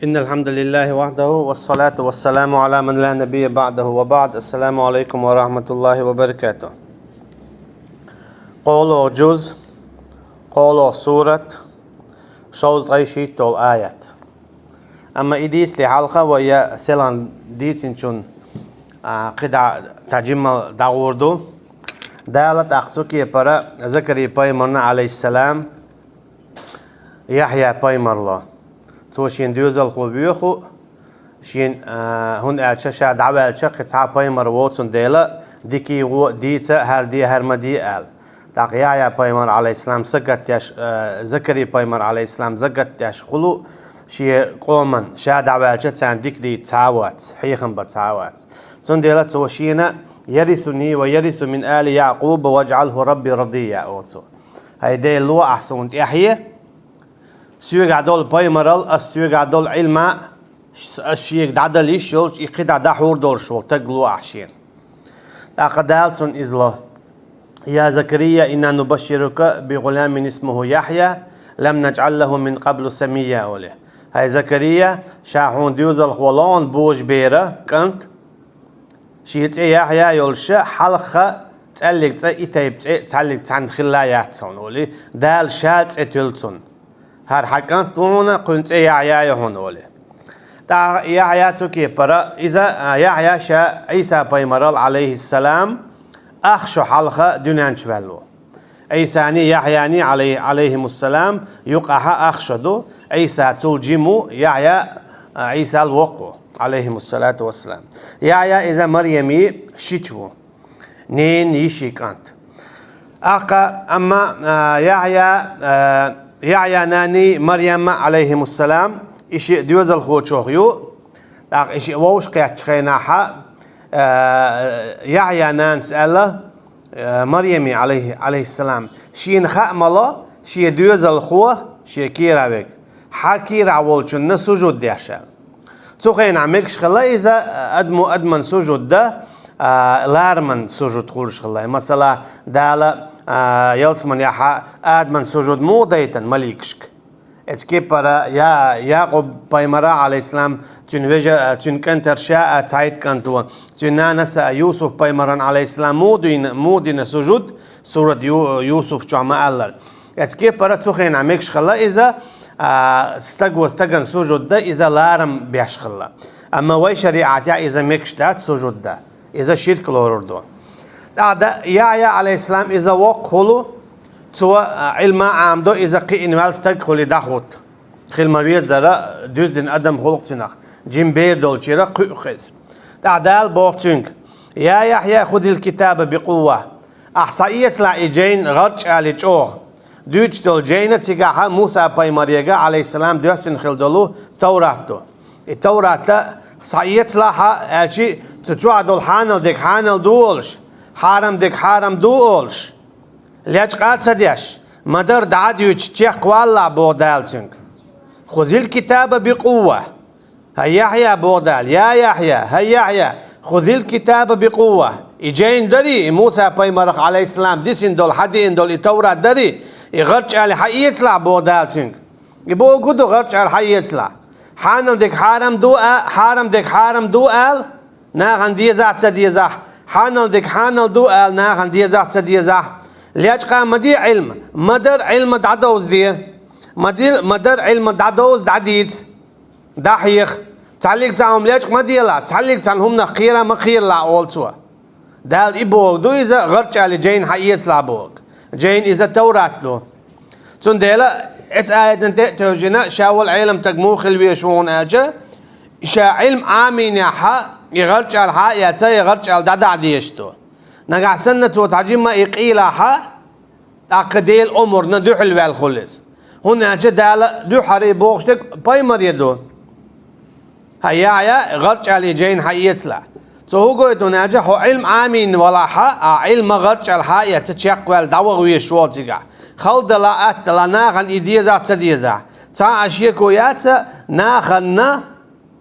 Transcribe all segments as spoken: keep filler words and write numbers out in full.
إن الحمد لله وحده والصلاة والسلام على من لا نبي بعده وبعد. السلام عليكم ورحمة الله وبركاته. КхоалагӀа жуз, кхоалагӀа сурат, шовзткъеи шийтталагӀа аят. Амма и дийцале хьалха вай селхан дийцинчун, а, кхидӀа цхьа жимма дӀагӀур ду. Дала тӀаккха цу кепара Закарий пайхамарна, Ӏалайхиссалам, Яхья пайхамар ло. Цо шен доьзалхо воьху, шен, а, хӀунда аьлча ша дӀаваьлча кхин цхьа пайхамар воцун дела, дикий гӀо дийца, хӀара де, хӀара ма де аьлла. ТӀаккха Яхья пайхамар, Ӏалайхиссалам, сагатдеш, а, Закарий пайхамар, Ӏалайхиссалам, сагатдеш хулу шен къоман, ша дӀаваьлча царна дика дийца цхьа а вац, хьехам бан цхьа а вац. Цундела цо шена: «يرثني ويرث من آل يعقوب واجعله رب رضيا», — олу цо. ХӀай Дела, ло ахь суна тӀаьхье, соьгахь долу пайхамаралла, ас соьгахь долу Ӏилма, ас шега дӀадала йиш йолуш, и кхидӀа дӀахьур долуш волу стаг ло ахь шена. ТӀаккха Дала цунна иза ло: «يا زكريا إنا نبشرك بغلام اسمه يحيى لم نجعل له من قبل سميا», — олий. ХӀай Закария, ша хьуна доьзалхо ло хьуна божабера кӀант, шен цӀе Яхья йолуш, хьалха цӀаьллиг цӀа, и тайпа цӀе цхьаьллиг цхьанна хилла яц хьуна, олий. Дала ша цӀе туьллу цунна. ХӀара хьан кӀант ву хьуна, кхуьнан цӀе Яхья ю хьуна, олий. ТӀаккха Яхья цу кепара, иза, а, Яхья ша Ӏийса пайхамарал, Ӏалайхиссалам, ах шо хьалха дуьнен чу ваьлла ву. Ӏийсаний, Яхьяний, Ӏалай-, Ӏалайхимуссалам, юкъахьа ах шо ду. Ӏийса цул жима ву, Яхья, а, Ӏийсал воккха ву, Ӏалайхимуссалату вассалам. Яхья иза Марьямий шича ву. Ненан йишин кӀант. ТӀаккха, амма, а, Яхья, а, Яхья наний Марьямма, Ӏалайхимуссалам, и шиъ доьзалхочух ю. ТӀаккха и шиъ вовшахкхеттачу хенахьа, а, Яхья нанас аьлла, а, Марьяме, Ӏалайхи-, Ӏалайхиссалам, шена хаа ма ло, шен доьзалхо, шен кийрахь верг, хьан кийрахь волчунна сужуд деш аьлла. Цу хенахь мегаш хилла иза, адамо адаман сужуд дан, а, лараман сужуд хуьлуш хилла. Масала, Дала, а, ялсаманехьа адаман сужуд муха дайтина маликашка? Эцу кепара Я-, Якъуб пайхамара, Ӏалайхиссалам, цуьнан вежа, цуьнан кӀантарша а, цхьайтта кӀанто, цуьнан нанаса а, Юсуп пайхамаран, Ӏалайхиссалам, муха дина, муха дина сужуд, сурат Ю-, Юсуф чохь ма-аллара. Эцу кепара цу хенахь мегаш хилла иза, а, стаго стагана сужуд дан, иза ларам беш хилла. Амма вай шариӀатехь иза мегаш дац сужуд дан. Иза ширк лорур ду. ТӀаккха Яхья, Ӏалайхиссалам, иза воккха хуьлу, цо, а, Ӏилма Ӏамадо, иза кхиъна ваьлла стаг хуьлий дӀахӀутту. Хила ма везара, дуьззина адам хуьлу-кх цуьнах, жима бер долчуьра кхуьу-кх иза. ТӀаккха Дала боху цуьнга: «يا يحيى خذ الكتاب بقوة». Ахь схьаэцалахь и жайна гӀарчӀале чӀогӀа. Дуьйцуш долу жайна цигахьа Муса пайхамарега, Ӏалайхиссалам, доьссина хила долу Таврат ду. И Таврат схьаэцалахьа, аьлчи, цу чохь долу хьанал дерг хьанал ду олуш, хьарам дерг хьарам ду олуш, лечкъа а ца деш, ма-дарра дӀа а дуьйцуш, чекхвалалахь, боху Дала цуьнга. «خذ الكتاب بقوة». ХӀай Яхья, боху Дала, я Яхья, хӀай Яхья, «خذ الكتاب بقوة». И жайна дарий, и Муса пайхамарах, Ӏалайхиссалам, дисина долу, хьадеана долу и Таврат дарий, и гӀарчӀале хьаэцалахь, боху Дала цуьнга. И бохург хӀун ду, гӀарчӀале хьаэцалахь? Хьанал дерг хьарам ду а, хьарам дерг хьарам ду ала, нахана дезахь а, ца дезахь, хьанал дерг хьанал ду ала, нахана дезахь а, ца дезахь. Лечкъа ма де Ӏилма, ма-дарра Ӏилма дӀадовзаде. Ма де-, ма-дарра Ӏилма дӀадовза, дӀадийца, дӀахьеха. Цхьаллиг цхьа хӀума лечкъа ма делахь, цхьаллиг цхьана хӀуманах кхера ма кхералахь, олу цо. Дала и бохург ду иза, гӀарчӀале жайна хьаэцалахь бохург. Жайна иза Таврат ду. Цундела эцу аятана тӀе а тевжина, ша волу Ӏеламстаг муха хила везаш ву хьуна аьлча, ша Ӏилма Ӏамийнехьа, и гӀарчӀале хьа а эца, и гӀарчӀале дӀадахьа дезаш ду. Нагахь санна цо цхьа жимма и къийлахьа, тӀаккха Делан омарна дуьхьал ваьлла хуьлу иза. ХӀунда аьлча Дала дуьххьара бохуш дерг пайхамаре ду. ХӀай Яхья, гӀарчӀале жайна хьаэцалахь. Цо хӀун гойту аьлча, хьо Ӏилма Ӏамийна валахьа, а Ӏилма гӀарчӀале хьа а эцна чекхваьлла дӀаваха везаш волу цигахь. Хала далахь, атта далахь, нахана и дезахь а, ца дезахь. Цхьа а шеко яц, нахана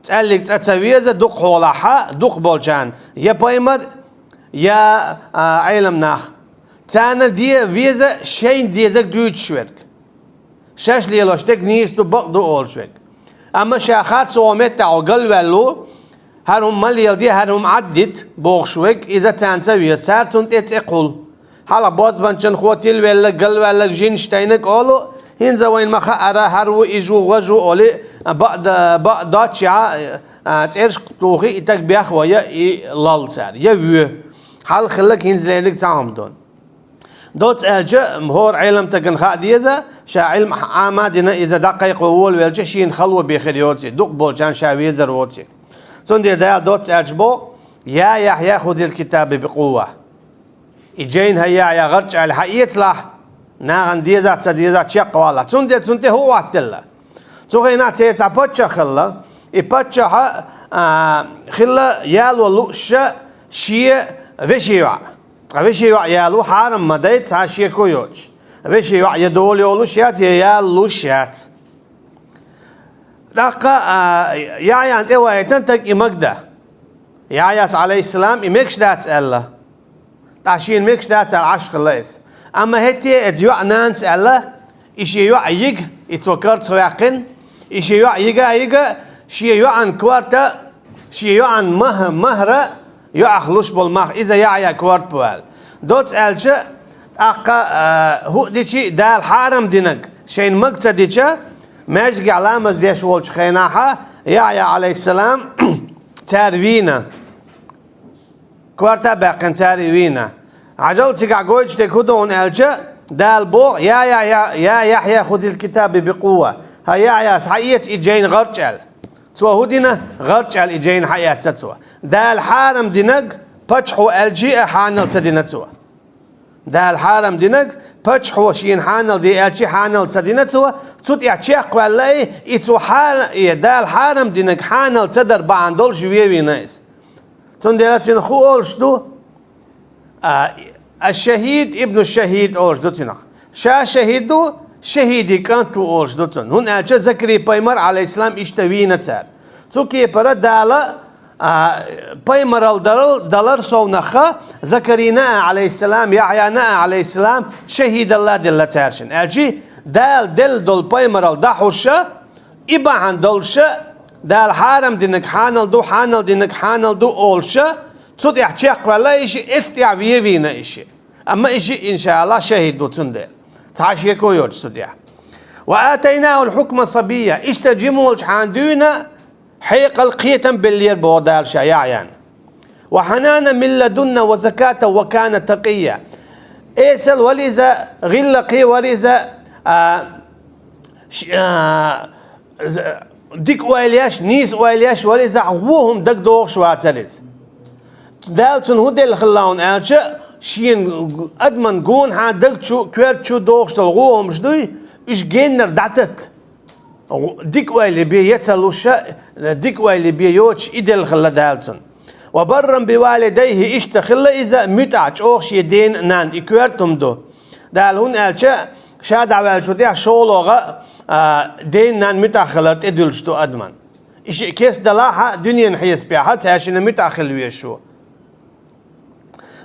цӀаьллиг цӀа ца веза, дукхахьолахьа, дукхахболчарна, я пайхамар, я, а, Ӏелам нах. Царна де веза шайна дезарг дуьйцуш верг. Шаьш лелош дерг нийса ду, бакъ ду олуш верг. Амма ша харцо меттахь галваьлла ву, хӀара хӀума ма леладе, хӀара хӀума Ӏаддита, бохуш верг, иза царна ца веза, цара цунна тӀе цӀе кхуллу. Хьалха бозбанчанхо тилвелларг, галваьлларг, жинаш тайнарг олу, хӀинца вайна ма хаара, хӀара ву, иза ву, важа ву олий, бакъ д-, бакъ доццушехь, а, цӀерашка тухий, и таг бехвайа, и лолла цара, я воь. Хьалха хилларг, хӀинца лелларг цхьа хӀума ду. Доцца аьлча, хӀора Ӏеламстагана хаа деза, ша Ӏилма Ӏама а дина, иза дӀакхайкхо волавелча, шена хало бе хир йоций, дукхахболчарна ша везар воций. Цундела Дала доцца аьлча боху: «Я Яхьъя, хузил китаба бикъувва». И жайна хӀай Яхьъя гӀарчӀ аьлла хьаэцалахь, нахана дезахь, ца дезахь, чекхвалахь. Цундела цунна тӀе хӀу хӀоттаделла? Цу хенахь церан цхьа паччахь хилла, и паччахьа, а, хилла яло лууш шен вешин йоӀ. Ткъа вешин йоӀ яло хьарам ма дай, цхьа шеко йоцуш. Вешин йоӀ я дола йолуш яц, я яла лууш яц. ТӀаккха, а, Яхьъяна тӀе ваийтина таг и магда. Яхьъяс, Ӏалайхиссалам, и мегаш дац аьлла. ТӀаккха шена мегаш дац аьлла Ӏаш хилла иза. Амма хӀетте иза йоӀа нанас аьлла, и шен йоӀ йига, и цо карцахваьккхина, и шен йоӀ йига а йига, шен йоӀан корта, шен йоӀан мах-, махара йоӀах луш болу мах, иза Яхьъя корта бу аьлла. Доцца аьлча, тӀаккха, а, хӀуъа дичи Дала хьарам динарг шайна мага ца дича, маьждигехь ламаз деш волчу хенахьа Яхьъя, Ӏалайхиссалам, цара вийна. Корта а баьккхина, цара и вийна. Хьажал, цигахь гойтуш дерг хӀун ду хьуна аьлча, Дала боху: «Я, я, я, я Яхьъя, хузил китаба бикъувва». ХӀай Яхьъя, схьаэца и жайна гӀарчӀ аьлла. Цо хӀун дина? ГӀарчӀ аьлла и жайна хьаэцна цо. Дала хьарам динарг паччахьо аьлчи а хьанал ца дина цо. Дала хьарам динарг паччахьо шена хьанал де аьлчи хьанал ца дина цо, цу тӀехь чекхваьлла и, и цо хьара-, и Дала хьарам динарг хьанал ца дар бахьана долуш вевийна иза. Цундела цуьнан хӀун олуш ду? А, аш-шахид ибну шахид олуш ду цунах. Ша шахид ву, шахидийн кӀант ву олуш ду цунна. ХӀунда аьлча Закарий пайхамар, Ӏалайхиссалам, иштта вийна цара. Цу кепара Дала, а, пайхамаралла далар, далар совнаха, Закарийна а, Ӏалайхиссалам, Яхьъяна а, Ӏалайхиссалам, шахидалла а делла цаьршинна. Аьлчи Дала делла долу пайхамаралла дӀахьуша, и бахьана долуша, Дала хьарам динарг хьанал ду, хьанал динарг хьанал ду олуша, цу тӀехь чекхваьлла и шиъ, эцу тӀехь вевийна и шиъ. Амма и шиъ, иншааллахӀ, шахид ву цундела. Цхьа шеко йоцуш цу тӀехь. «Ва атайнахул хьукма сабийя». Иштта жима волчу хьан дуьйна хьекъал, кхетам беллера боху Дала ша Яхьъяна. «Ва хьананан мин ладунна ва закатан ва кана такъийя». Эсала вара иза, гӀиллакхе вара иза, а, ш-, а, з-, дика ойла еш, нийса ойла еш вара иза, вон хӀума дагадогӀуш вацара иза. Дала цунна хӀун делла хилла хьуна аьлча, шена адаман гонахьа даг чу, коьрта чу догӀуш долу вон хӀумаш дуй, уьш геннара дӀататта. Дика ойла бен я ца луша, дика ойла бен йоцуш и делла хилла Дала цунна. «Ва барран би валидайхи», иштта хилла иза муьтӀахь чӀогӀа шен ден а, нанна, и коьрта хӀума ду. Дала, хӀунда аьлча ша дӀаваьллачу тӀехь шолгӀа, а, ден, нанна муьтӀахь хилар тӀедуьллуш ду адаман. И шиъ кеста далахь а, дуьненан хьесапехь а цаьршинна муьтӀахь хила везаш ву.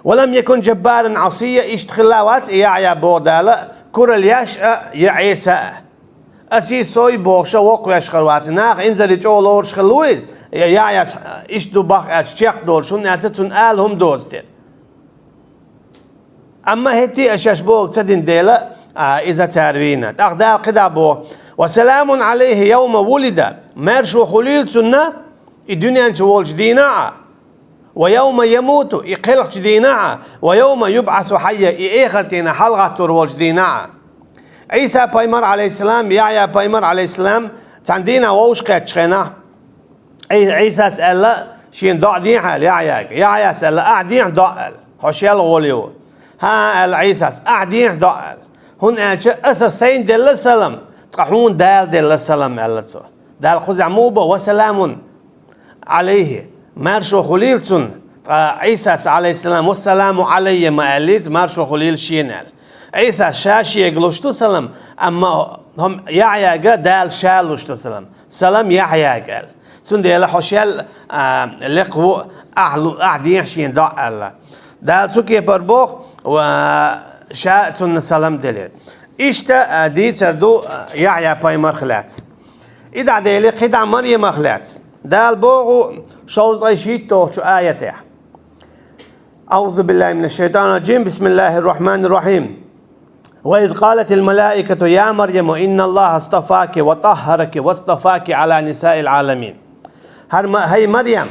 «Ва лам якун жаббаран Ӏасийя», иштта хилла а вац и Яхьъя, боху Дала, куралла еш а, я Ӏеса а. Аса и сой бохуша воккхавеш хир вац. Наха инзаре чӀогӀа лоруш хилла ву иза, я Яхьъяс иштта ду бах аьлча чекхдолуш, хӀунда аьлча цунна ала хӀума доцу тера. Амма хӀетте а шаьш бохург ца дина дела, а, иза цара вийна. ТӀаккха Дала кхидӀа боху: «Ва саламун Ӏалайхи явма вулида», маьршо хуьлийла цунна и дуьнен чу волчу дийнахь а, «ва явма ямуту», и кхелхачу дийнахь а, «ва явма юбӀасу хьайя», и эхартана хьалагӀаттор волчу дийнахь а. Ӏийса пайхамар, Ӏалайхиссалам, Яхьъя пайхамар, Ӏалайхиссалам, цхьана дийнахь вовшахкхеттачу хенахь, Ӏи-, Ӏийсас аьлла, шена доӀа дехьа аьлла Яхьъяга. Яхьъяс аьлла: «Ахь дехьа доӀа», аьлла. «Хьо шел гӀоле ву». «ХӀан-хӀа», аьлла Ӏийсас, «ахь дехьа доӀа», аьлла. «ХӀунда аьлча аса сайна делла салам, ткъа хьуна Дала делла салам», аьлла цо. Дала кхузахь муха бо: «Ва саламун Ӏалайхи», маьршо хуьлийла цунна. Ткъа Ӏийсас, Ӏалайхиссалам, «Ва саламу Ӏалайя» ма аьллица, маьршо хуьлийла шена аьлла. Ӏийсас ша шега луш ду салам, амма хӀума Яхьъяга Дала ша луш ду салам. «Салам Яхьъяга», аьлла. Цундела хьо шел, а, лекха ву, ахь лу-, ахь дехьа шена доӀа аьлла. Дала цу кепара боху, ва ша цунна салам делира. Иштта, а, дийцар ду, а, Яхьъя пайхамарх лаьцна. И дӀа дели, кхидӀа Марьямах лаьцна. Дала боху шовзткъе шийтталгӀачу аятехь. أعوذ بالله من الشيطان الرجيم. بسم الله الرحمن الرحيم. وإذ قالت الملائكة يا مريم إن الله اصطفاك وطهرك واصطفاك على نساء العالمين. ХӀара Ма-, хӀай Марьям,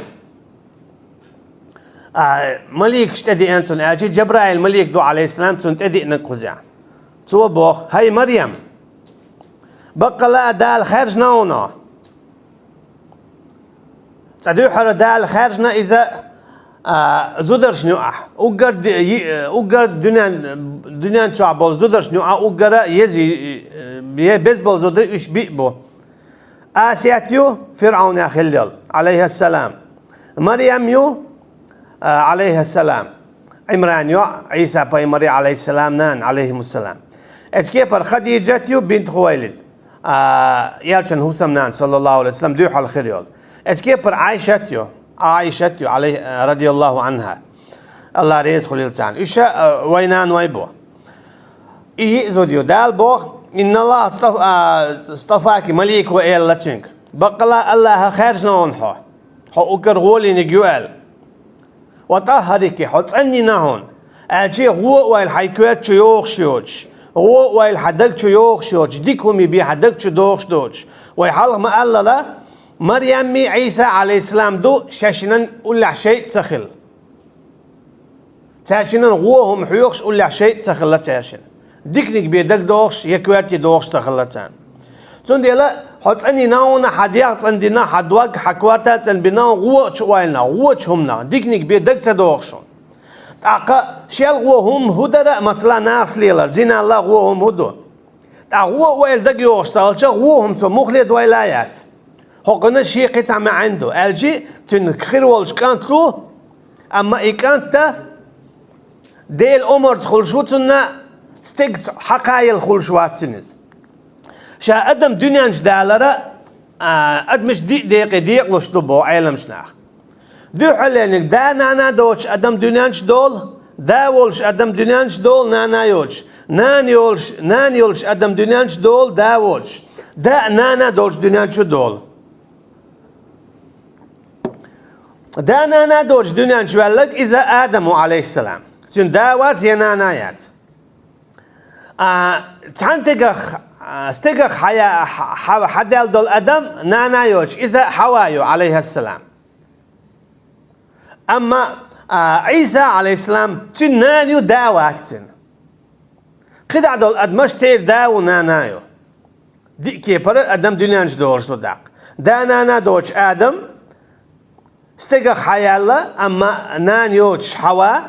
а, маликаш тӀедеана цунна, аьлча, Джабраил малик ду, алейхиссалам, цунна тӀедеана кхузахь. Цо боху: «ХӀай Марьям, баккъала а Дала хаьржина хьуна. Цкъа дуьххьара Дала хаьржина иза, а, зударшна юкъахь. Уггар ди-, йи-, уггар дуьнен, дуьнен чохь болу зударшна юкъахь уггара еза, е беза болу зударий уьш биъ бу. Асият ю, ФирӀавнехь хилла йолу, алейхиссалам. Марьям ю, а, алейхиссалам, Ӏимран йоӀ, Ӏийса пайхамарий, алейхиссалам, нана, алейхимуссалам. Эцу кепара Хадиджат ю, бинт Хувайлид, а, элчан хӀусамнана, саллаллаху алейхи ва саллам, дуьхьал хир йолу. Эцу кепара Ӏайшат ю, Ӏайшат ю, алей-, радияллаху анха. Алла реза хуьлийла царна. Уьш, а, вай наной бу». И йиъ зуда ю. Дала боху: «Инна Аллаха стаф-, а, стафаки», малико элла цуьнга: «Баккъала Аллаха хаьржина хьуна хьо. Хьо уггар гӀолийниг ю», аьлла. «Ва тӀаххарики», хьо цӀанйина хьуна. Аьлча гӀо а ойла хьайн коьрта чу йогӀуш йоцуш, гӀо а ойла хьан даг чу йогӀуш йоцуш, дика хӀума бен хьан даг чу догӀуш доцуш. Вай хьалха ма-аллара, Марьямми Ӏийса, алейхиссалам, ду шаьшинан уллехь шайтӀа ца хилла. Цаьршинан гӀо хӀума хьоьхуш уллехь шайтӀа ца хилла цаьршинан. Диканиг бен дага догӀуш я коьрте догӀуш ца хилла царна. Цундела хьо цӀанйина хьуна, хьан дегӀ цӀандина, хьан дог, хьан корта цӀанбина, гӀо а чу ойлина, гӀочу хӀуманах, диканиг бен дага ца догӀуш хьуна. ТӀаккха шел гӀо хӀума хӀун дара а, масала, нахаца лелар, зиналла гӀо хӀума хӀун ду? ТӀаккха гӀо а ойла дага йогӀуш ца хилча, гӀо хӀума цо мухле дойла а яц. ХӀокхуьнан шен кхин цхьа маьӀна ду, аьлча цуьнан хир волуш кӀант ву, амма и кӀант а Делан омарца хуьлуш ву цунна, стегца хьакхаялла хуьлуш вац цуьнан иза. Ша адам дуьнен чу далара, а, адамаш диъ декъе декъалуш ду боху Ӏеламчу наха. Дуьххьарлерниг да-нана доцуш адам дуьнен чу долу, да волуш адам дуьнен чу долу, нана йоцуш, нана йолуш, нана йолуш адам дуьнен чу долу, да воцуш, да а нана долуш дуьнен чу долу. Да-нана доцуш дуьнен чу ваьлларг иза Адам ву, алейхиссалам. Цуьнан да вац я нана яц. А, цхьана стегах, а, стегах хьая-, хьа-, хьа-, хьадаьлла долу адам нана йоцуш, иза Хьава ю, алейхиссалам. Амма, а, Ӏийса, алейхиссалам, цуьнан нана ю, да вац цуьнан. КхидӀа долу адамаш церан да ву, нана ю. Диъ кепара адам дуьнен чу долуш ду даккха. Да-нана доцуш Адам, стегах хьаяьлла, амма нана йоцуш Хьава,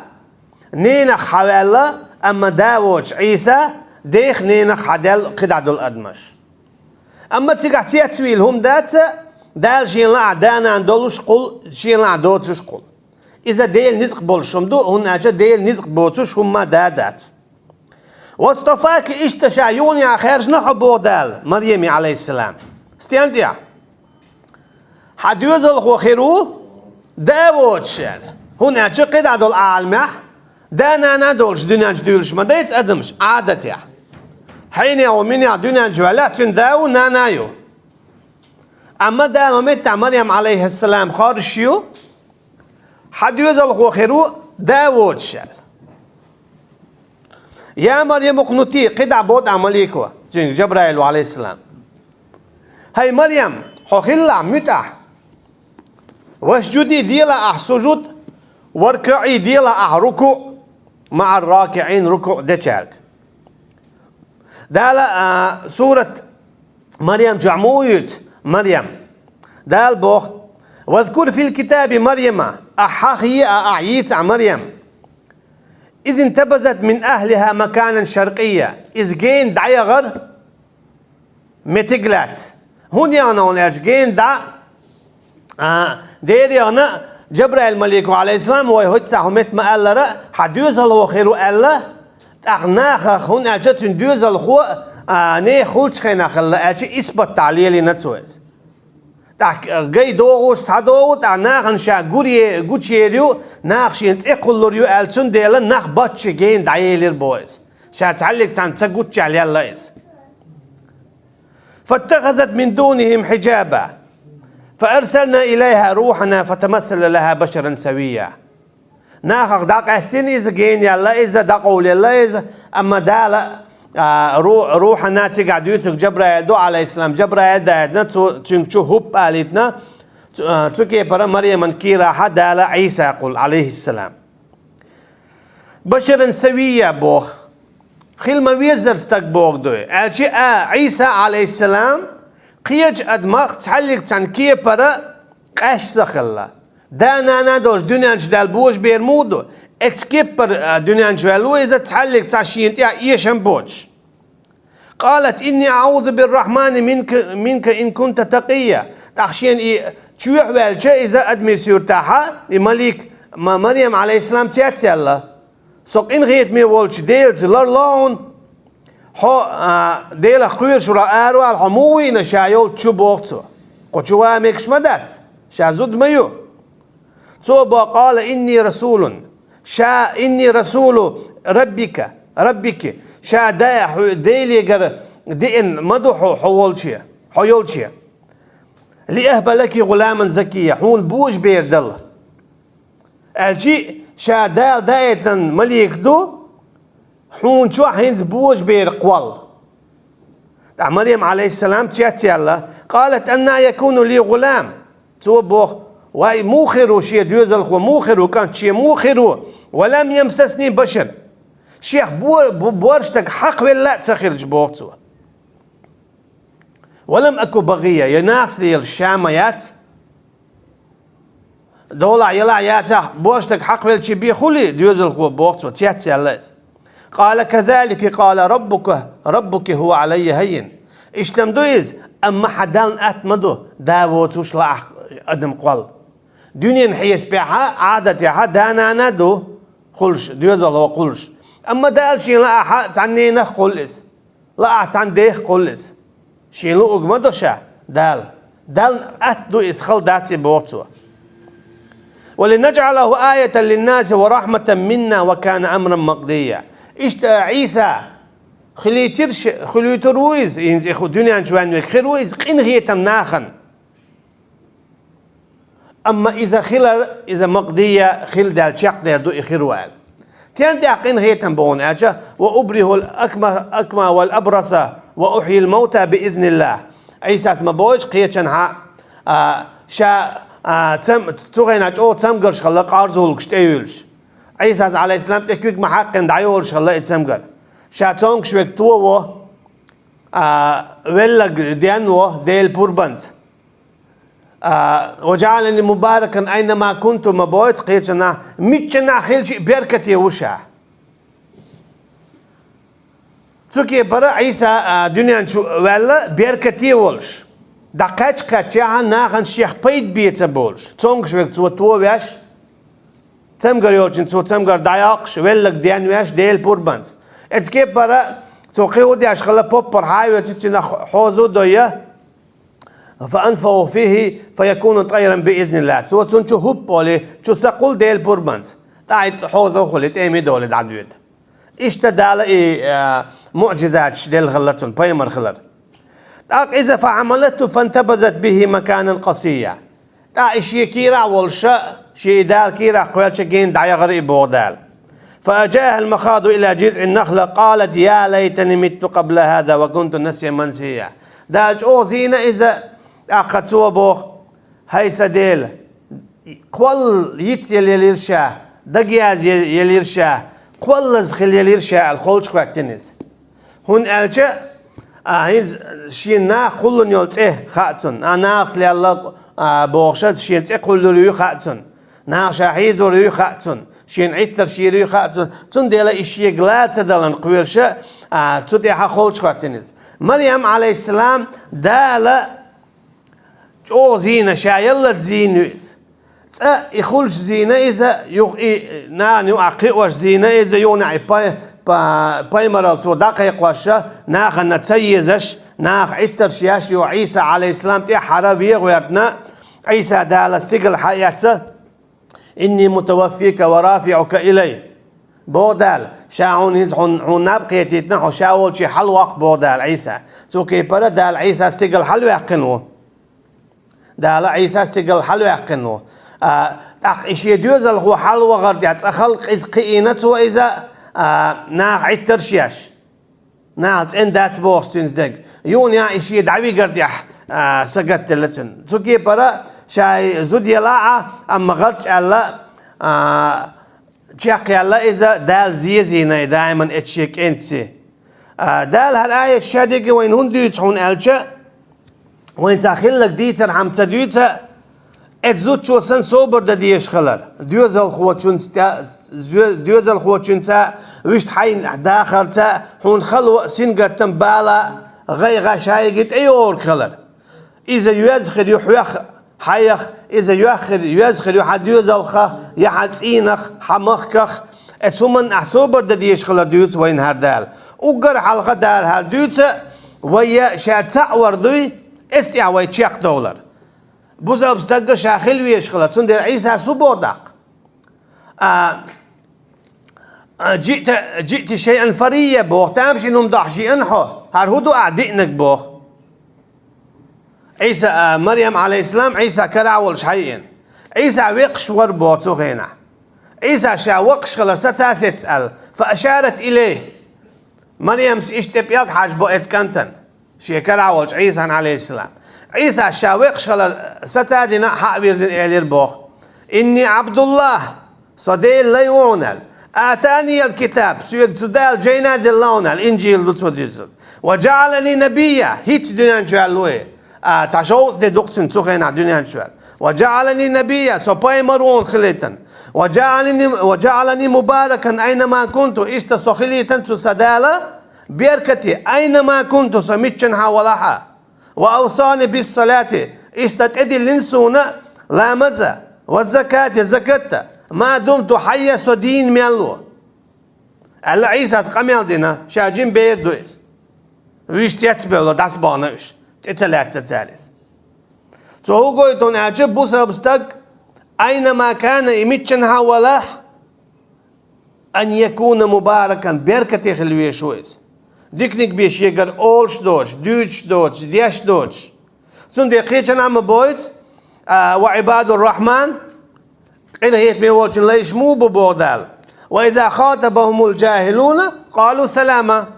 ненах хьаваьлла, амма да воцуш Ӏийса, дех-ненах хьадаьлла кхидӀа долу адамаш. Амма цигахь цецвийла хӀума дац, Дала шена лаахь да-нана долуш кхул, шена лаахь доцуш кхул. Иза Делан ницкъ болуш хӀума ду, хӀунда аьлча Делан ницкъ боцуш хӀумма да дац. «Вастафаки», иштта ша юханехьа хаьржина хьо боху Дала, Марьяме, алейхиссалам. Стен тӀехь? Хьан доьзалхо хир ву, да воцуш аьлла. ХӀунда аьлча кхидӀа долу Ӏаламехь да-нана долуш дуьнен чу дуьйлуш ма дайца адамаш, Ӏадатехь. Хьенех ву, минех дуьнен чу ваьллехь, цуьнан да ву, нана ю. Амма Дала меттахь Марьям, алейхиссалам, хоржуш ю, хьан доьзалхо хир ву, да воцуш аьлла. «Я Марьям, укънути», кхидӀа боху тӀаккха малико, цуьнга Джабраил ву, алейхиссалам. «ХӀай Марьям, хьо хилалахь муьтӀахь. Васджуди, делахь ахь сужуд, варкаӀи, делахь ахь рукуъ, маӀар ракиӀин, рукуъ дечаьрга». Дала, а, сурат Марьям чохь муха юьйцу? Марьям. Дала боху: «Вазкур фил китаби Марьяма», ахь хьахъе а, ахь йийцахь Марьям. «Изин табазат мин ахлиха маканан шаркъия». Иза гена дӀаяхара меттиг лаьцна. ХӀунда яхана хьуна аьлча, гена дӀа, а, дера яхана, Джабраил малико, алейхиссалам, вай хӀоьттина хӀун метта ма-аллара, хьан доьзалхо хир ву аьлла, тӀаккха нахах, хӀунда аьлча цуьнан доьзалхо, а, нехан хуьлучу хенахь хилла аьлча, исбат дӀа лелийна цо иза. ТӀаккха гай догӀуш схьадогӀу, тӀаккха нахана ша гуре-, гучуер ю, наха шена цӀе кхуллур ю аьлла, цундела нах боцчу гена дӀаелира боху иза. Ша цхьаьллиг царна ца гуччехь лелла иза. فاتخذت من دونهم حجابا فأرسلنا إليها روحنا فتمثل لها بشرا سويا. Нахах дӀакъаьстина иза, гена яьлла иза, дӀакъовлаелла иза, амма Дала, а, ру-, рухьана цигахь дуьйцург Джабраил ду, Ӏалайхиссалам. Джабраил даийтина, цо, цуьнга чу хӀуппа алийтина, цу, а, цу кепара Марьяман кийрахьа Дала Ӏийса кхуллу, Ӏалайхиссалам. Башаран савийя боху. Хила ма-веззара стаг боху дуй. Аьлча а, Ӏийса, Ӏалайхиссалам, кхечу адамах цхьаьллиг цхьана кепара къаьсташ ца хилла. Да-нана долуш дуьнен чу даьлла божабер муха ду? Эцу кепара, а, дуьнен чу ваьлла ву иза, цхьаьллиг цхьа шена тӀехь эшам боцуш. قالت: إني أعوذ بالرحمن منك، منك إن كنت تقيا. ТӀаккха шена и чоьхьа ваьлча, иза адамийн суьртахьа, и малик, ма-, Марьям, Ӏалайхиссалам, цецъяьлла: «Со къинхетаме волчу Делаца ларло хьуна. Хьо, а, Делах кхоьруш вара аравала, хьо муха вийна ша йолчу чу?» — боху цо. Кху чу ван мегаш ма дац, ша зуда ма ю. Цо боху: قال: إني رسول. Ша, إني رسول ربك، ربك. Ша да, хьо Делегара деана ма ду хьо, хьо волче, хьо йолче. لأهب لك غلاما زكيا. Хьуна божабер дала. Аьлча, ша Дала даийтина малик ду, хьуна чохь хӀинца божабер кхолла. Ткъа Марьям, Ӏалайхиссалам, цецъяьлла: قالت: أنى يكون لي غلام. Цо боху: «Вай, муха хир ву шен доьзалхо, муха хир ву кӀант шен, муха хир ву? ولم يمسسني بشر». Шех бо-, бо-, борша стаг хьакхавелла а ца хилча, боху цо. «ولم أك بغيا», я нахаца лелаш ша ма яц. Долахь, ялахь яцахь, борша стаг хьакхавелча бен хуьлий доьзалхо, боху цо, цецъяьлла иза. قال: كذلك قال ربك، ربك هو علي هين. Иштта-м ду иза, амма хьан Далла атта ма ду, да воцуш лаахь адам кхолла. Дуьненан хьесапехьа, Ӏадатехьа, да-нана а ду хуьлуш, доьзалхо хуьлуш. Амма Дала шена лаахь цхьана ненах а кхуллу иза. Лаахь цхьана дех а кхуллу иза. Шена луург ма ду ша, Дала. Далла атта ду иза, хала дац и, боху цо. «ولنجعله آية للناس ورحمة منا وكان أمرا مقضيا». Иштта Ӏийса хилийтира ш-, хуьлуьйтур ву иза, хӀинца и ху-, дуьнен чу ваьнна верг хир ву иза къинхетам нахана. Амма иза хилар, иза макъдийя хила даьлла чекхдер ду и хир ву аьлла. Тен тӀехь къинхетам боху аьлча: «وأبرئ الأكمه، الأكمه والأبرص وأحيي الموتى بإذن الله». Ӏийсас ма бохуьйту кхечанхьа, а, ша, а, цам-, цу хенахь чӀогӀа цамгарш хилла, къарзалгаш тӀеюьйлуш. Ӏийсас, Ӏалайхиссалам, тӀе куьг ма хьаьккхина, дӀайолуш хилла и цамгар. Ша цомгуш верг товаво, а, веллаг денво Делан пурбанца. А, «وجعلني مباركا أينما كنت» ма бохуьйту кхечанхьа, миччанхьа хилча а беркате ву ша. Цу кепара Ӏийса, а, дуьнен чу ваьлла беркате волуш, дӀакхаьчча-кхаьччехьа нахана шех пайда бен ца болуш, цомгуш верг цо товеш, цамгар йолчун цо цамгар дӀайоккхуш, веллаг денвеш Делан пурбанца. Эцу кепара цо кхин хӀун деш хилла, поппар хьан а оьцу, цуьнан хьоза а дойя, «فأنفخ فيه فيكون طيرا بإذن الله». Цо цунна чу хӀуппа олий, чу са кхуллу Делан пурбанца. ТӀаккха и хьоза а хуьлий, тӀе а ма долий дӀадоьду. Иштта Дала и, а, муӀжизаташ делла хилла цунна, пайхамар хилар. ТӀаккха иза «فحملته فانتبذت به مكانا قصيا». ТӀаккха и шен кийрахь волуша, шен и Дала кийрахь кхоьллича гена дӀаяхара и, боху Дала. «فأجاءها المخاض إلى جذع النخلة قالت يا ليتني مت قبل هذا وكنت نسيا منسيا». Дала чӀогӀа зийна иза, тӀаккха цо боху: «ХӀай сан Дела, кхолла йицъелла елира ша, дагаяз елира ша, кхоллаза хила елира ша», аьлла, холчу хӀоьттина иза. ХӀунда аьлча, а, хӀинца шен наха кхуллун йолу цӀе хаьа цунна. А, нахаца лелла, а, бохуш, шен цӀе кхуллур ю хаьа цунна. Наха ша хьийзор ю хаьа цунна. Шен Ӏиттарш йийр ю хаьа цунна. Цундела и шега ла ца далан кхоьруша, а, цу тӀехьа холчу хӀоьттина иза. Марьям, Ӏалайхиссалам, Дала чӀогӀа зийна, ша яллалц зийна ю иза. Цкъа и хуьлуш зийна иза, юха и нана юкъахь кхиош зийна иза, юханехь и пай-, па-, пайхамаралла цо дӀакхайкхоша, нахана ца езаш, наха Ӏиттарш еш, юха Ӏийса, Ӏалайхиссалам, тӀаьххьара вен а гӀоьртина, Ӏийса Дала стигала хьаэцна: «إني متوفيك ورافعك إلي». Боху Дала, ша хьуна хӀинца хьуна, хьуна наб кхетийтина, хьо ша волчу хьалаваккха, боху Дала Ӏийса. Цу кепара Дала Ӏийса стигала хьалаваьккхина ву. Дала Ӏийса стигала хьалаваьккхина ву. А, тӀаккха и шен доьзалхо хьалавахар тӀехь цкъа хала къиза кхиийна цо иза, а, наха Ӏиттарш еш. Наха цӀена дац бохуш цуьнца дерг. Юха и шен дӀавигар тӀехь, а, сагатделла цуьнан. Цу кепара ша и зуда елахь а, амма гӀарч аьлла, а, чекхъяьлла иза, Дала зезийна и даиман эцу шен кӀентаца. А, Дала хӀара аят шадерриге вайна хӀунда дуьйцу хьуна аьлча, вайна цхьа хилларг дийцархьама ца дуьйцу, эцу зудчо санна собар дан дезаш хилар. Доьзалхочуьнца тӀе-, зоь-, доьзалхочуьнца, вуьшта хьайн дахарца хьуна хало а, сингаттам, бала а, гӀайгӀа шайга тӀейогӀург хилар. Иза йоьзна хир ю хьох, хьайх, иза йоьзна хир, йоьзна хир ю хьан доьзалхах, я хьан цӀийнах, хьан махках. Эцу хӀуманна ахь собар дан дезаш хилар дуьйцу вайна хӀара Дала. Уггар хьалха Дала хӀара дуьйцу, вай я ша цхьаъ вар дуй, эцу тӀехь вай чекхдовлар. Бусалба стагга ша хила везаш хилар, цундела Ӏийсас хӀун боху тӀаккха? А, а, «Джиъта, джиъти шайъан фариййа», боху, тамашийна хӀума дахьаш еана хьо. ХӀара хӀун ду ахь диънарг боху? Ӏийса, а, Марьям, Ӏалайхиссалам, Ӏийса карахь волуш хьаеана. Ӏийса векхаш вара боху цу хенахь. Ӏийса ша векхаш хилар саца а сецна аьлла, «фа ашарат илайхи». Марьямс иштта тӀе пӀелг хьажабо эцу кӀантана, шен карахь волчу Ӏийсан, Ӏалайхиссалам. Ӏийсас ша векхаш хилар саца а дина, хьа а вирзина элира боху: «Инни ӀабдуллахӀ, со Делан лай ву хьуна», аьлла. «Атаниял китаб, соьга цу Дала жайна делла хьуна», аьлла, Инжил ду цо дуьйцург. «Ва жаӀалани набиййа, хӀинцца дуьнен чу ваьлла ву и. А, цхьа шовзткъа де ду-кх цуьнан цу хенахь дуьнен чу ваьлла. Ва жаӀалани набиййа, со пайхамар ву хьуна хилийтина. Ва жаӀалани, ва жаӀалани мубаракан айнама кунту, иштта со хилийтина цу сан Дала беркате, айнама кунту, со миччанхьа валахь а. Ва авсани биссалати, иштта тӀедиллина суна ламаза, ва закати, закатта, ма думту хьаййа, со дийна мел ву», аьлла, Ӏийсас къамел дина, ша жима бер ду иза. Вуьш цецбевлла дӀасабахана уьш, тӀе ца лаьцна цара иза. Цо хӀун гойту хьуна аьлча, бусалба стаг, айнама кана, и миччанхьа а валахь, ан якуна мубаракан, беркате хила везаш ву иза. Диканиг бен шегара олуш доцуш, дуьйцуш доцуш, деш доцуш. Цундела кхечанхьа ма бойту, а, ва Ӏибадур-Рахьман, къинхетаме волчун лайш муха бу боху Дала: «Ва иза хатабахумул жахӀилуна, къалу салама».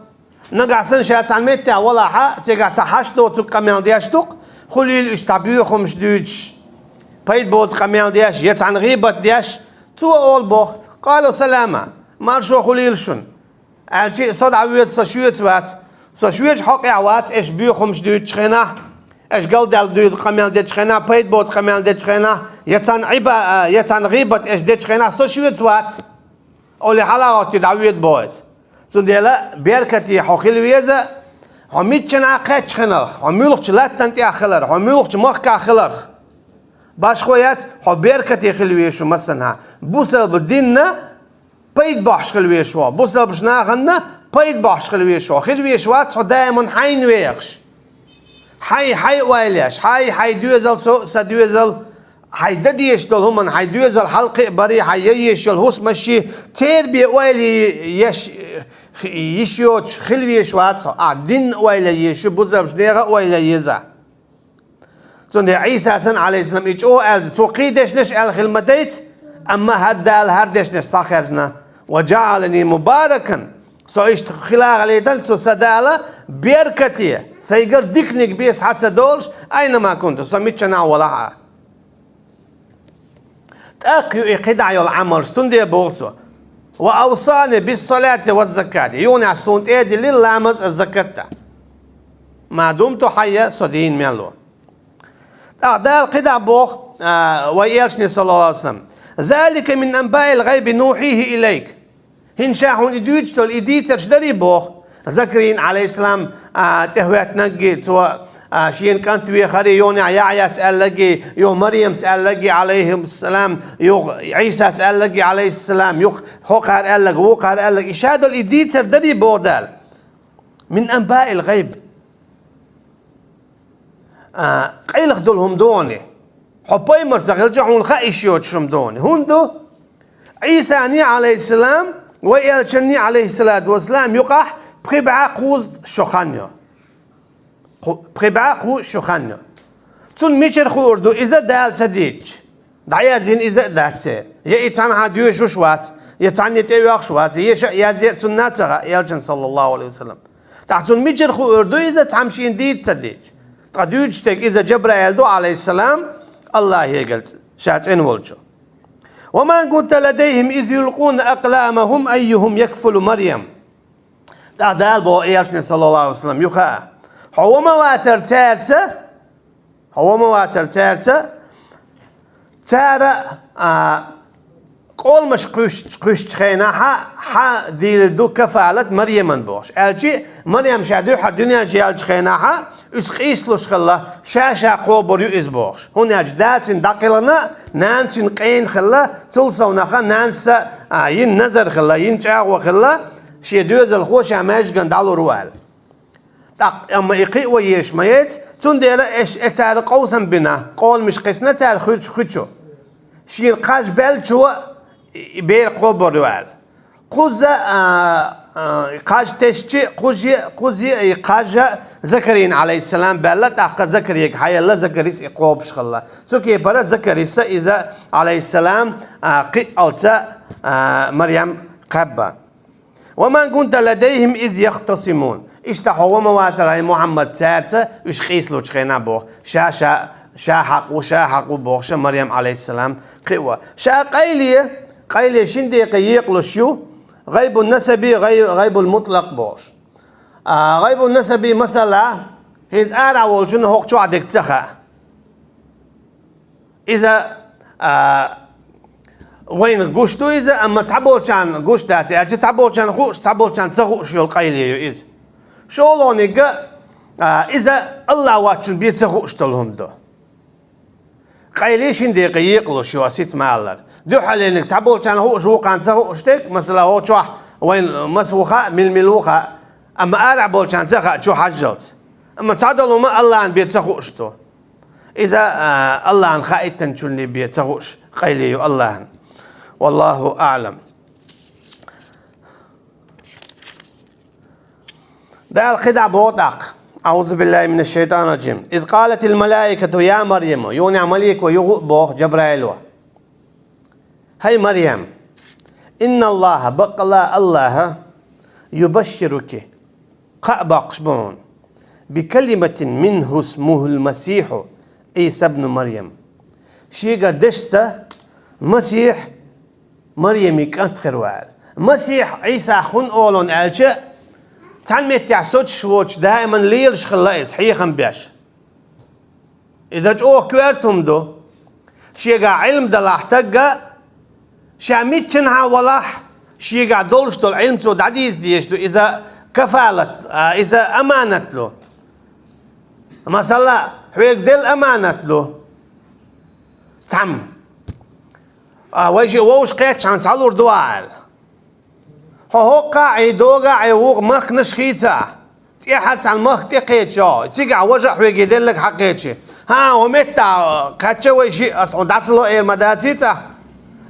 Нагахь санна ша цхьана меттехь валахь а, цигахь цхьа хьашт доцург къамел деш ду-кх, хуьлийла уьш цхьа боьха хӀумаш дуьйцуш, пайда боцу къамел деш, я цхьана гӀийбат деш, цо олу боху: «Къалу салама, маршо хуьлийла шуна». Аьлча, со дӀавоьду, со шуьца вац. Со шуьца хьокъехь вац, аша боьха хӀумаш дуьйцучу хенахь, аша галдаьлла дуьйцу къамел дечу хенахь, пайда боцу къамел дечу хенахь, я цхьана Ӏиба-, а, я цхьана гӀийбат аша дечу хенахь, со шуьца вац. Олий хьала а гӀоттий дӀавоьду боху иза. Цундела беркате хьо хила веза, хьо миччанхьа кхаьчча хиларх, хьо муьлхачу латтана тӀехь хиларх, хьо муьлхачу махкахь хиларх. Башхо яц, хьо беркате хила везаш ву массанхьа. Бусалба динна пайда бохьуш хила везаш ву, бусалбачу нахана пайда бохьуш хила везаш ву. Хила везаш вац хьо даиман хьайна вехаш. Хьайн хьайн ойла еш, хьайн хьайн доьзал, со, сан доьзал, хьайн дан дезаш долу хӀуманна хьайн доьзал хьалакхиа барий, хьайн ян езаш йолу хӀусамашший, церан бен ойла еш, йиш йоцуш хила везаш вац хьо. Ахь динна ойла езаш ю, бусалбачу нехан а ойла еза. Цундела Ӏийсас, Ӏалайхиссалам, и чӀогӀа аьлла, цо кхин дешнаш аьлла хила ма дайца, амма хӀара Дала хӀара дешнаш схьахаьржина: «Ва жаӀалани мубаракан», со иштта хила а хилийтина цу сан Дала беркате, сайгара диканиг бен схьа ца долуш, айнама кунту, со миччанахь а валахь а. ТӀаккха ю и кхидӀа йолу Ӏамалш, цундела боху цо: «Ва авсани биссалати ва закати». Юханехь суна тӀе а диллина ламаз а, закат а. Ма думту хьайя, со дийна мел ву. ТӀаккха Дала кхидӀа боху, а, вай элчане, саллаллаху Ӏалайхи ва саллам: «Залика мин анбаил гӀайби нухьихи илайк». ХӀинца ша хьуна и дуьйцуш долу и дийцарш дарий боху. Закарийна, Ӏалайхиссалам, а, тӀехӀоьттинарг а, цо, а, шена кӀант вехар а, юханехь Яхьъяс аьлларг а, юха Марьямс аьлларг а, Ӏалайхиссалам, юха Ӏийсас аьлларг а, Ӏалайхиссалам, юха хӀокхара аьлларг, вукхара аьлларг. И ша долу и дийцар дарий боху Дала. Мин анбаил гӀайб. А, къайлаха долу хӀума ду хьуна. Хьо пайхамар ца хилча, хьуна хаийша йоцуш хӀума ду хьуна. ХӀунда ду? Ӏийсана, Ӏалайхиссалам, Вай элчанна, алейхиссалату вассалам, юкъахь пхи бӀаь кхузткъа шо хан ю. Кху-, пхи бӀаь кхузткъа шо хан ю. Цунна мичара хуур ду иза Дала ца дийцча? ДӀаяздина иза а дац, я и цхьанхьа доьшуш вац, я цхьанне тӀеоьхуш вац, я ша а язъе а цунна ца хаьа, элчанна, саллаллаху алейхи ва саллям. ТӀаккха цунна мичара хуур ду иза, цхьамма шена дийца ца дийцча? Ткъа дуьйцуш дерг иза Джабраил ду, алейхиссалам, Аллахьегара ша цӀена волчу. «وما كنت لديهم إذ يلقون أقلامهم أيهم يكفل مريم». ТӀаккха Дала боху элчане, саллаллаху алейхи ва саллям, юха: «Хьо ван ма вацара цаьрца, хьо ван ма вацара цаьрца, цара, а, къоламаш кхуьш-, кхуьссучу хенахьа хьан дийр ду кафалат Марьяман бохуш». Аьлча, Марьям ша дуьххьара дуьнен чу яьллачу хенахьа, иза къийсалуш хилла, ша-ша кхобур ю иза бохуш. ХӀунда аьлча да цуьнан дӀакхелхина, нана цуьнан къена хилла, цул совнаха нанас а, а, йина назар хилла, йина чӀагӀо хилла, шен доьзалхо ша маьждигана дӀалур ву аьлла. ТӀаккха, амма и кхиа ван езаш ма яц, цундела эш, э, цара къовсам бина, къоламаш кхиссина цара хуьлучу хуьчу. Шена кхаж баьллачо и, и бер кхобур ю аьлла. Кхузза, а, а, кхаж тесча, кхузе, кхузе и кхаж Закарийна, алейхиссалам, баьлла, тӀаккха Закариега хьаелла, Закарис и кхобуш хилла. Цу кепара Закарис а иза, алейхиссалам, а, кхиалца, а, Марьям кхаьбба. «وما كنت لديهم إذ يختصمون». Иштта хьо ван ма вацара, хӀай Мухьаммад, цаьрца уьш къийсалучу хенахь боху. Ша, ша, ша хьакъ ву, ша хьакъ ву бохуша Марьям, алейхиссалам, кхио. Ша къайле, къайле шина декъе екъалуш ю, гӀайбун насаби, гӀай-, гӀайбул мутлакъ бохуш. А, гӀайбун насаби, масала, хӀинца арахь волчунна хӀокху чохь дерг ца хаьа. Иза, а, вайна гуш ду иза, амма цхьаболчарна гуш дац, аьлча цхьаболчарна хууш, цхьаболчарна ца хууш йолу къайле ю иза. ШолгӀаниг а, а, иза Аллахь воцчунна бен ца хууш долу хӀума ду. Къайле шина декъе екъалуш ю, ас хӀинца ма-аллара. Дуьххьалениг цхьаболчарна хууш, вукхарна ца хууш дерг, масала, хӀокху чохь вайн маса ву хаьа, мила-мила ву хаьа, амма арахь болчарна ца хаьа чу хьажжалц. Амма цхьадолу хӀума Аллахьна бен ца хууш ду. Иза, а, Аллахьна хаийтинчунна бен ца хууш къайле ю Аллахьна. Валлаху аълам. Дала кхидӀа боху тӀаккха. أعوذ بالله من الشيطان الرجيم. إذ قالت الملائكة يا مريم. Юха малико юха а боху Джабраило: «ХӀай Марьям, إن الله, баккъалла Аллахьа, يبشرك, кхаъ боккхуш бу хьуна, بكلمة منه اسمه المسيح عيسى ابن مريم». Шега дешца Масихь Марьямин кӀант хир ву аьлла. Масихь Ӏийсах хӀунда олу аьлча, цхьана меттехь соцуш воцуш даиман лелаш хилла иза, хьехам беш. Иза чӀогӀа коьрта хӀума ду. Шегахь Ӏилма далахь стагга, ша миччанхьа валахь, шегахь долуш долу Ӏилма цо дӀадийца дезаш ду, иза кафалат, а, иза аманат ду. Масала, хьоьга делла аманат ду. Цхьамма. А, вайшиъ вовшах кхетчахьана схьалур ду ахь аьлла. Хьо хӀоккхахь а, хьайн догахь а, хьайн вукху махканаш хийцахь, тӀаьхьара цхьана махка тӀекхеччо, цигахь важа а хьоьга делларг хьакхечи. ХӀан, хӀокху меттехь кхаьчча вайшиъ, ас хьуна дӀа ца ло эр ма даций цкъа?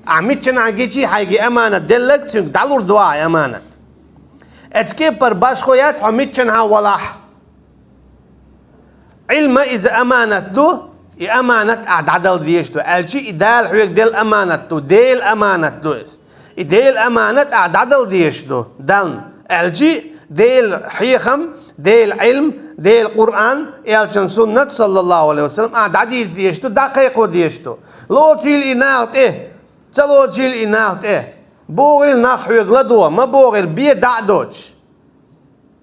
Ахь миччанхьа гичи, хьайга и аманат делларг, цуьнга дӀалур ду ахь и аманат. Эцу кепара башхо яц, хьо миччанхьа валахь. Ӏилма иза аманат ду, и аманат ахь дӀадала дезаш ду, аьлчи и Дала хьоьга делла аманат ду, Делан аманат ду иза. И Делан аманат ахь дӀадала дезаш ду Дална, аьлчи Делан хьехам, Делан Ӏилма, Делан Къуръан, элчан суннат, саллаллаху алейхи ва саллям, ахь дӀадийца дезаш ду, дӀакхайкхо дезаш ду. Лоцийла и наха тӀе, ца лоцийла и наха тӀе. Бохийла нах хьоьга ладогӀа, ма бохийла бен дӀа а доцуш.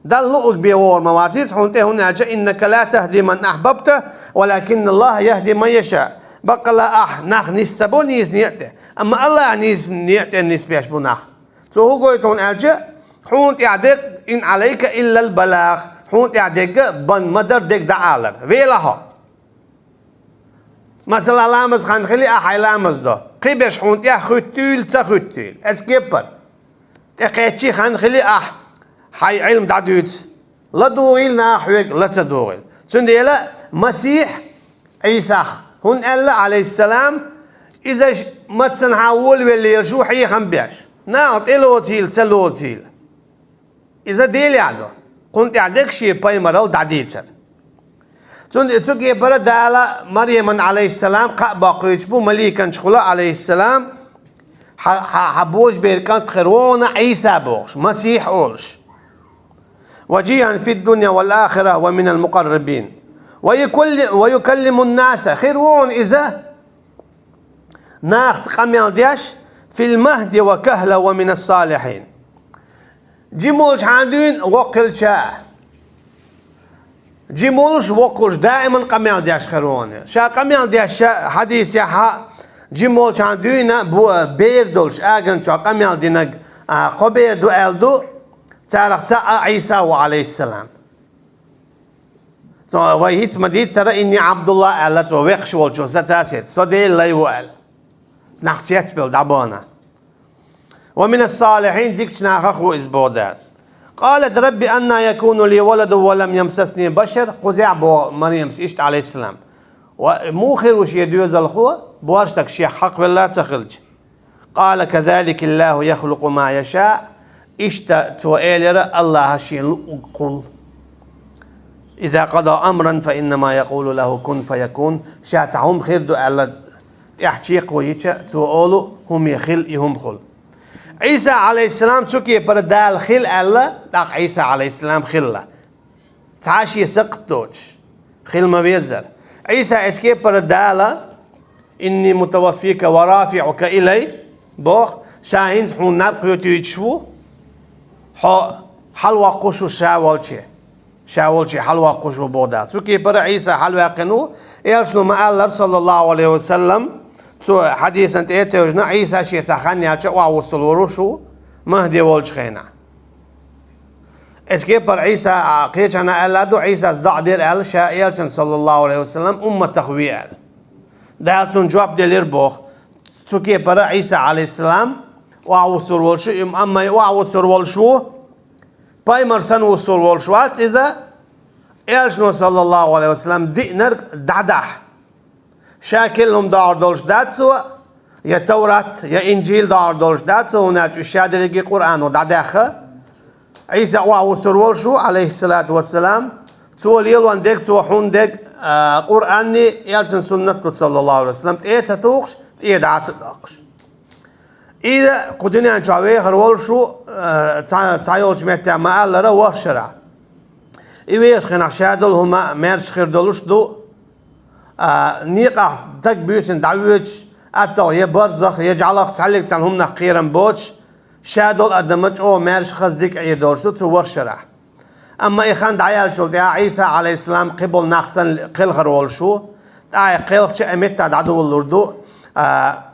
Далла луъург бен вогӀур ма вац иза хьуна тӀе, хӀунда аьлча: «إنك لا تهدي من أحببت ولكن الله يهدي من يشاء». Баккъалла ахь нах нис ца бо нийса некъа тӀе, амма Аллахь нийса некъа тӀе нисбеш бу нах. Цо хӀун гойту хьуна аьлча: «Хьуна тӀехь дерг, إن عليك إلا البلاغ». Хьуна тӀехь дерг бан ма-дарра дерг дӀаалар. Вела хьо. Масала, ламаз хан хили ахь хьайн ламаз до. Кхиберш хьуна тӀехь хуьттийла, ца хуьттийла. Эцу кепара. ТӀекхеччи хан хили ахь хьайн Ӏилма дӀадуьйцу. ЛадугӀийла наха хьоьга, ла ца дугӀийла. Цундела Масихь Ӏийсах, хӀунда аьлла, алейхиссалам, иза ш-, массанхьа волавелла лелаш ву хьехам беш. Наха тӀелоцийла, ца лоцийла. Иза Делехь ду. Кхунна тӀехь дерг шен пайхамаралла дӀадийцар. Цундела цу кепара Дала Марьяман, Ӏалайхиссалам, кхаъ боккхуьйтуш бу маликанчух, Ӏалайхиссалам, хьа, хьа, хьа божаберан кӀант хир ву хьуна Ӏийса бохуш, Масихь олуш. وجيها في الدنيا والآخرة ومن المقربين. ويكل-، ويكلم الناس, хир ву хьуна иза нахаца къамел деш, في المهد وكهلا ومن الصالحين. Жима волчу хьан дуьйна воккха хилча а. Жима волуш, воккха волуш, даиман къамел деш хир ву хьуна. Ша къамел деш, ша хьадисехь а, жима волчу хьан дуьйна бу-, бер долуш, аганчохь къамел динарг, а, кхо бер ду аьлла ду, царах цхьаъ а Ӏийса ву, Ӏалайхиссалам. Цо вай хӀинца ма дийццара, «Инни Ӏабдулла», аьлла, цо векхаш волчун сацацийта, «Со Делан лай ву», аьлла. Нах цецбелла дӀабахана. «ومن الصالحين», дикачу нахах ву иза боху Дала. «قالت رب أنى يكون لي ولد ولم يمسسني بشر», кхузахь боху Марьямс иштта, Ӏалайхиссалам. Ва муха хир ву шен доьзалхо, боьрша стаг шех хьакхавелла а ца хилча? «قال كذلك الله يخلق ما يشاء». Иштта цо элира, Аллаха шена луъург кхуллу. «إذا قضى أمرا فإنما يقول له كن فيكون». Ша цхьа хӀума хир ду аьлла, тӀехь чекхо йича, цо олу, хӀума хила, и хӀума хуьлу. Ӏийса, Ӏалайхиссалам, цу кепара Дала хила аьлла, тӀаккха Ӏийса, Ӏалайхиссалам, хилла. Цхьа а шен сакхт доцуш хила ма везара. Ӏийса, эцу кепара Дала, «إني متوفيك ورافعك إلي», боху, ша хӀинца хьуна наб кхетуьйтуш ву, хьо хьалавоккхуш ву ша волче. Ша волче хьалавоккхуш ву боху Дала. Цу кепара Ӏийса хьалаваьккхина ву, элчано ма-аллара, саллаллаху Ӏалайхи ва саллам, цо хьадисан тӀе а тевжина, Ӏийса шен цхьа хан яьлча охьавуссур вур ву шу, Махди волчу хенахь. Эцу кепара Ӏийса, а, кхечанхьа аьлла ду, Ӏийсас доӀа дира аьлла, ша элчан, саллаллаху Ӏалайхи ва саллам, умматах ве аьлла. Дала цунна жоп делира боху. Цу кепара Ӏийса, Ӏалайхиссалам, охьавуссур волуш ву, амма и охьавуссур волуш ву, пайхамар санна вуссур волуш вац иза, элчано, саллаллаху Ӏалайхи ва саллам, диънарг дӀадахьа. Ша керла хӀума дохьур долуш дац цо, я Таврат, я Инжил дохьур долуш дац цо, хӀунда аьлча уьш ша дерриге Къуръано дӀадаьхна. Ӏийса охьавуссур волуш ву, Ӏалайхиссалату вассалам, цо лелон дерг, цо хьун дерг, а, Къуръанний, элчан суннат ду, саллаллаху Ӏалайхи ва саллам, тӀе а ца тухуш, тӀе а дӀа ца доккхуш. Иза кху дуьнен чохь вехар волуш ву, а, цхьа, цхьа йолчу меттехь ма-аллара, ворхӀ шарахь. И вехаш хенахь ша долу хӀума маьрша хир долуш ду, а, некъахь стаг буьйсанна дӀавоьдуш, атталла я барзах, я жӀалах, цхьаьллиг цхьана хӀуманах кхерам боцуш, ша долу адам чӀогӀа маьрша, хаза, дика Ӏийр долуш ду цу ворхӀ шарахь. Амма и хан дӀаяьллачул тӀаьхьа Ӏийса, Ӏалайхиссалам, кхиболу нах санна кхелхар волуш ву, тӀаккха кхелхча а меттахь дӀадолалур ду, а,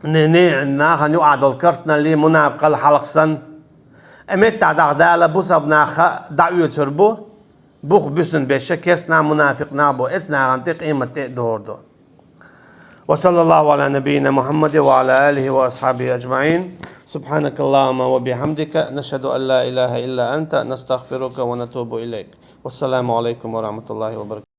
не, не, нахана юкъахь долу карстналлий, мунапикъалла хьалха санна. И меттахь даха Дала бусалба нах дӀаоьцур бу, бух буьсун беша, керста нах, мунафикъ нах бу, эцу нахана тӀе къемат тӀе а догӀур ду. وصلى الله على نبينا محمد وعلى آله وأصحابه أجمعين. سبحانك اللهم وبحمدك، نشهد أن لا إله إلا أنت، نستغفرك ونتوب إليك. والسلام عليكم ورحمة الله وبركاته.